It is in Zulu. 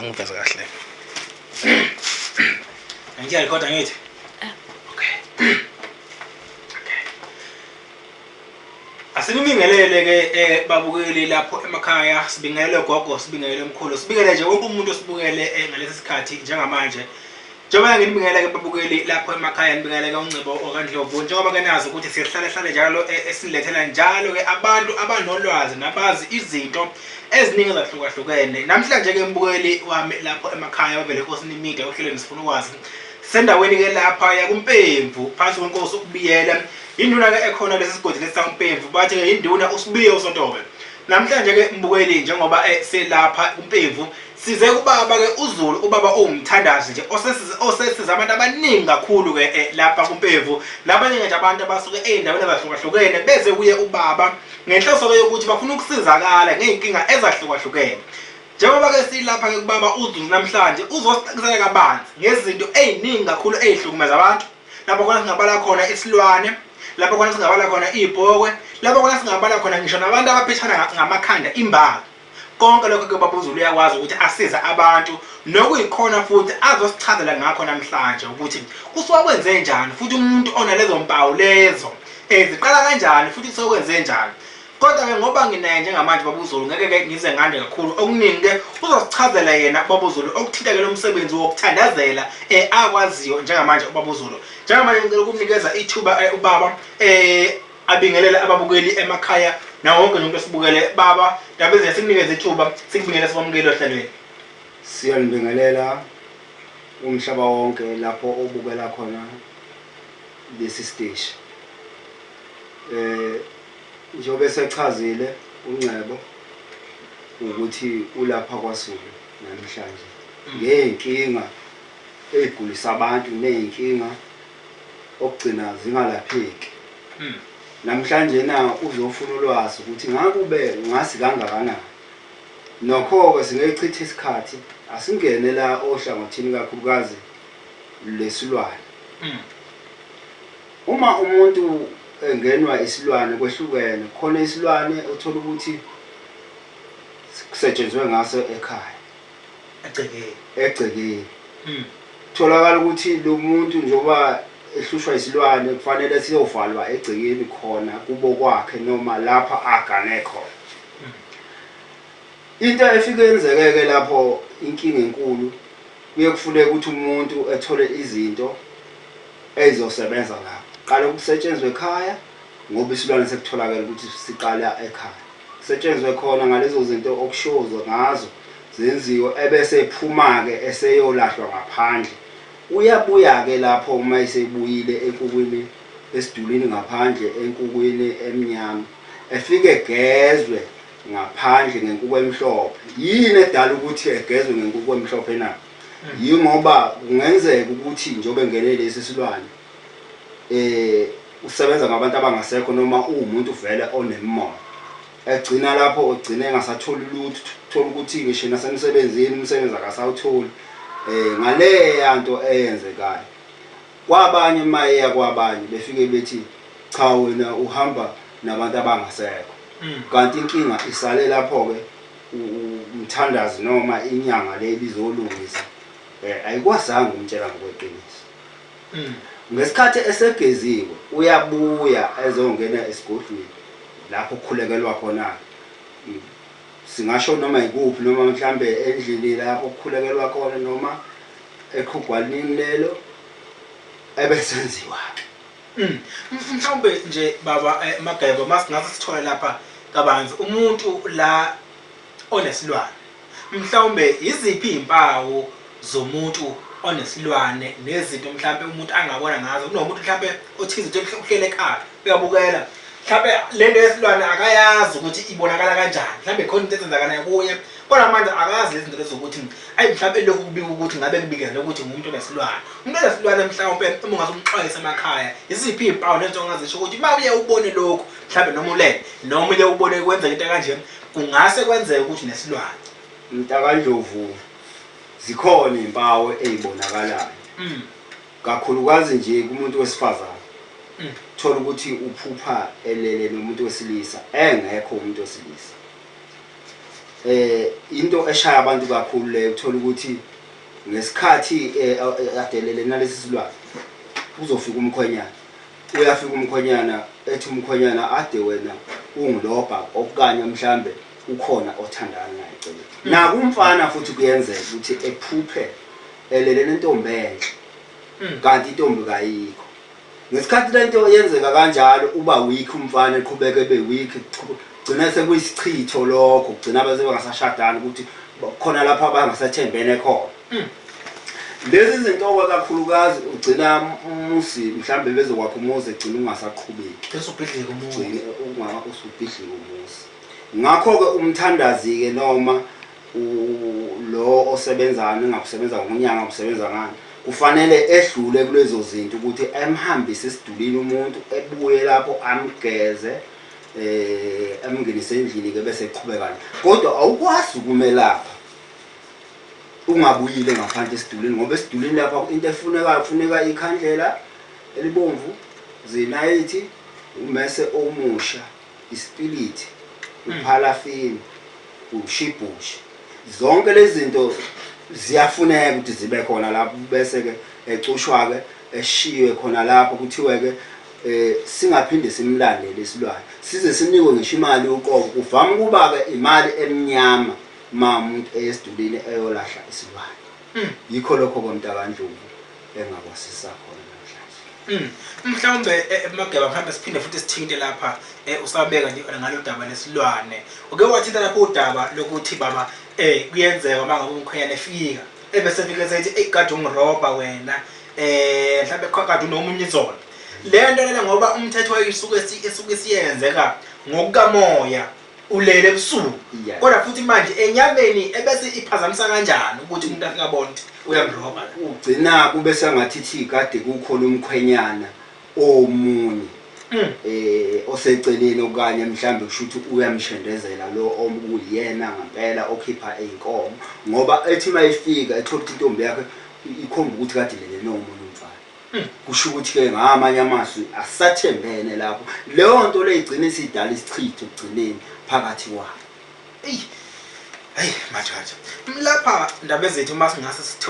Angiveze kahle. Angiyarekhoda ngithi? Eh. Okay. Okay. Asinibingelele ke eh babukeli lapho emakhaya, sibingelele gogo, sibingelele mkhulu, sibingelele nje wonke umuntu osibukele eh, ngalesi sikhathi njengamanje. Njengoba nginibingelele ke babukeli lapho emakhaya, nibingelele ke uNgcebo okaNdlovu. Njengoba ke nazi ukuthi sihlale hlale njalo eh, esilethela njalo ke abantu abanolwazi nabazi izinto eziningi ezahlukahlukene. Namhlanje ke mbukeli wami lapho emakhaya bavele eNkosini Media ohlelweni sifuna ukwazi. Sendaweni ke lapha yakuMpemvu phansi kwenkosi uBiyela. Induna ke ekhona lesi sigodi lesi sakuMpemvu bathi ke induna uSibiya uSontobe. Namhlanje ke mbukeli njengoba eh, selapha kuMpemvu size kubaba ke uZulu ubaba owumthandazi nje osesize osesize abantu abaningi kakhulu ke eh, lapha kuMpemvu nabanye nje abantu abasuke ezindaweni ezahlukahlukene beze kuye ubaba ngenhloso ke yokuthi bafuna ukusizakala ngey'nkinga ezahlukahlukene. Njengoba ke silapha ke kubaba uZulu namhlanje uzosicacisela kabanzi ngezinto ey'ningi kakhulu ey'hlukumeza abantu lapho khona singabala khona isilwane lapho khona singabala khona iy'pokwe lapho khona singabala khona ngisho nabantu abaphithana ngamakhanda imbala konke lokho ke baba uZulu uyakwazi ukuthi asize abantu nokuyikhona futhi azosichazela ngakho namhlanje ukuthi kusuka kwenze njani futhi umuntu onalezo mpawu lezo ziqala kanjani futhi kusuka kwenze njani kodwa-ke ngoba nginaye njengamanje baba uZulu ngeke-ke ngize ngande kakhulu okuningi-ke uzosichazela yena baba uZulu okuthinta-ke lo msebenzi wokuthandazela um akwaziyo njengamanje ubaba uZulu njengamanje ngicela ukumnikeza ithuba um ubaba um abingelele ababukeli emakhaya nawo wonke nje umuntu osibukele baba Ndabezitha sikunikeze ithuba sikubingelele sikwamukele ohlelweni. Siyanibingelela umhlaba wonke lapho obukela khona lesi siteshi. Eh njengoba esechazile uNgcebo ukuthi ulapha kwaZulu namhlanje ngey'nkinga ey'gulisa abantu ney'nkinga okugcina zingalapheki. Namhlanje na uzofuna ulwazi ukuthi ngakube ngasi kangakanani. Nokho-ke singechitha isikhathi asingene la ohlangothini kakhulukazi lesilwane. Uma umuntu engenwa isilwane kwehlukene, khona isilwane othola ukuthi kusetshenzwe ngaso ekhaya. Egcekeni. Egcekeni. Tholakala ukuthi lo muntu njengoba ehlushwa isilwane kufanele siyovalwa egcekeni khona kubo kwakhe noma lapha agane khona. Into efike yenzeke-ke lapho inkinga enkulu kuye kufuneke ukuthi umuntu ethole izinto ezizosebenza lapho. Qale kusetshenzwe ekhaya ngoba isilwane sekutholakele ukuthi siqala ekhaya. Kusetshenzwe khona ngalezo zinto okushiwo ngazo zenziwe ebese ephuma-ke eseyolahlwa ngaphandle. Uyabuya-ke lapho uma esebuyile enkukwini esidulini ngaphandle enkukwini emnyama efike egezwe ngaphandle ngenkuku emhlophe. Yini edala ukuthi egezwe ngenkuku emhlophe na? Yingoba kungenzeka ukuthi njengoba engene lesi silwane eh usebenza ngabantu abangasekho noma uwumuntu vele onemimoya egcina lapho ogcina engasatholi lutho thola ukuthi ngisho nasemsebenzini umsebenzi akasawutholi eh ngaleya nto eyenzekayo kwabanye mayeya kwabanye befike bethi cha wena uhamba nabantu abangasekho kanti inkinga isale lapho ke umthandazi noma inyanga le ibizolungisa eh ayikwazanga ukumtshela ngokweqiniso. Ngesikhathi esegeziwe uyabuya ezongena esigodlweni lapho kukhulekelwa khona singasho noma ikuphi noma mhlambe endlini lapho kukhulekelwa khona noma eqhugwanini lelo ebesenziwa-ke. Mhlawumbe nje baba eh, Mageba masingase sithole lapha kabanzi umuntu la onesilwane mhlawumbe yiziphi izimpawu zomuntu onesilwane nezinto mhlawumbe umuntu angabona ngazo kunomuntu mhlawumbe othize nje uhlele ekhaya uyabukela mhlawumbe le nto yesilwane akayazi ukuthi ibonakala kanjani mhlawumbe khona into ezenzakalayo kuye kodwa manje akazi lezi zinto lezi zokuthi ayi mhlawumbe lokhu kubika ukuthi ngabe kubikezela ukuthi ngumuntu onesilwane umuntu onesilwane mhlawumbe uma ungase umxwayise emakhaya yiziphi iy'mpawu nezinto ongazisho ukuthi uma uye ubone lokhu mhlawumbe noma ulele noma uye ubone kwenzeka into kanje kungase kwenzeke ukuthi nesilwane. MntakaNdlovu zikhona iy'mpawu ey'bonakalayo kakhulukazi nje kumuntu wesifazane thola ukuthi uphupha elele nomuntu wesilisa engekho umuntu wesilisa. Into eshaya abantu kakhulu leyo, uthola ukuthi ngesikhathi adelele nalesi silwane kuzofika umkhwenyana. Uyafika umkhwenyana, ethi umkhwenyana ade wena ungilobha, okanye mhlambe ukhona othandana naye eceleni. Nakumfana futhi kuyenzeka ukuthi ephuphe elele nentombi enhle, kanti intombi kayikho. Ngesikhathi lento yenzeka kanjalo, uba weak umfana, eqhubeka ebe weak, gcina sekuyisichitho lokho, kugcina bese bengasashadani, ukuthi khona lapho abangasathembene khona. Lezi zinto kakhulukazi ugcina umuzi, mhlambe bezokwakha umuzi, egcina ungasaqhubeki. Bese ubhidlika umuzi. Ugcine unga usubhidlika umuzi. Ngakho-ke umthandazi-ke noma lo osebenzayo, engakusebenza ngonyanga, kusebenza ngani, kufanele edlule kulezo zinto ukuthi emhambise esidulini umuntu, ebuye lapho amgeze, emngenise endlini ke, bese eqhubeka. Kodwa awukwazi ukumelapha ungabuyile ngaphandle esidulini, ngoba esidulini lapha into efunekayo, kufuneka ikhandlela elibomvu, zinayithi, umese omusha, isipilithi, uphalafini, ushibhushi. Zonke lezi zinto ziyafuneka ukuthi zibe khona lapho, bese-ke ecushwa-ke, eshiywe khona lapho, kuthiwe-ke singaphinde simlandele isilwane size sinikwe ngisho imali uqobo. Kuvama ukuba-ke imali emnyama ma umuntu eyesidulini eyolahla isilwane. Yikho lokho komntakandlovu engakwasisa khona namhlanje. Mhlawumbe Mageba, mhlawumbe siphinde futhi sithinte lapha, usabeka nje ngalo daba lesilwane. Uke wathinta lapho udaba lokuthi baba, kuyenzeka uma ngabe umkhwenyana efika, ebese efika esethi, "Ey, kade ungirobha wena. Mhlawumbe kade unomunye izolo." Le nto lena, ngoba umthetho isuke isiyenzeka ngokukamoya ulele ebusuku. Kodwa futhi manje enyameni ebese iphazamisa kanjani ukuthi umuntu afike abone ukuthi uyamrobha la? Ugcina kube sengathi thi kade kukhona umkhwenyana omunye oseceleni, okanye mhlambe kusho ukuthi uyamshendezela lo okuyena ngempela okhipha iy'nkomo, ngoba ethi uma efika ethola ukuthi intombi yakhe ikhomba ukuthi kade ilele nomunye umfana. Kusho ukuthi-ke ngamanye amazwi asathembene lapho. Leyo nto leyo igcina isidala isichitho ekugcineni phakathi kwabo. Eyi, hayi madoda. Lapha ndaba ezethu uma singase sithole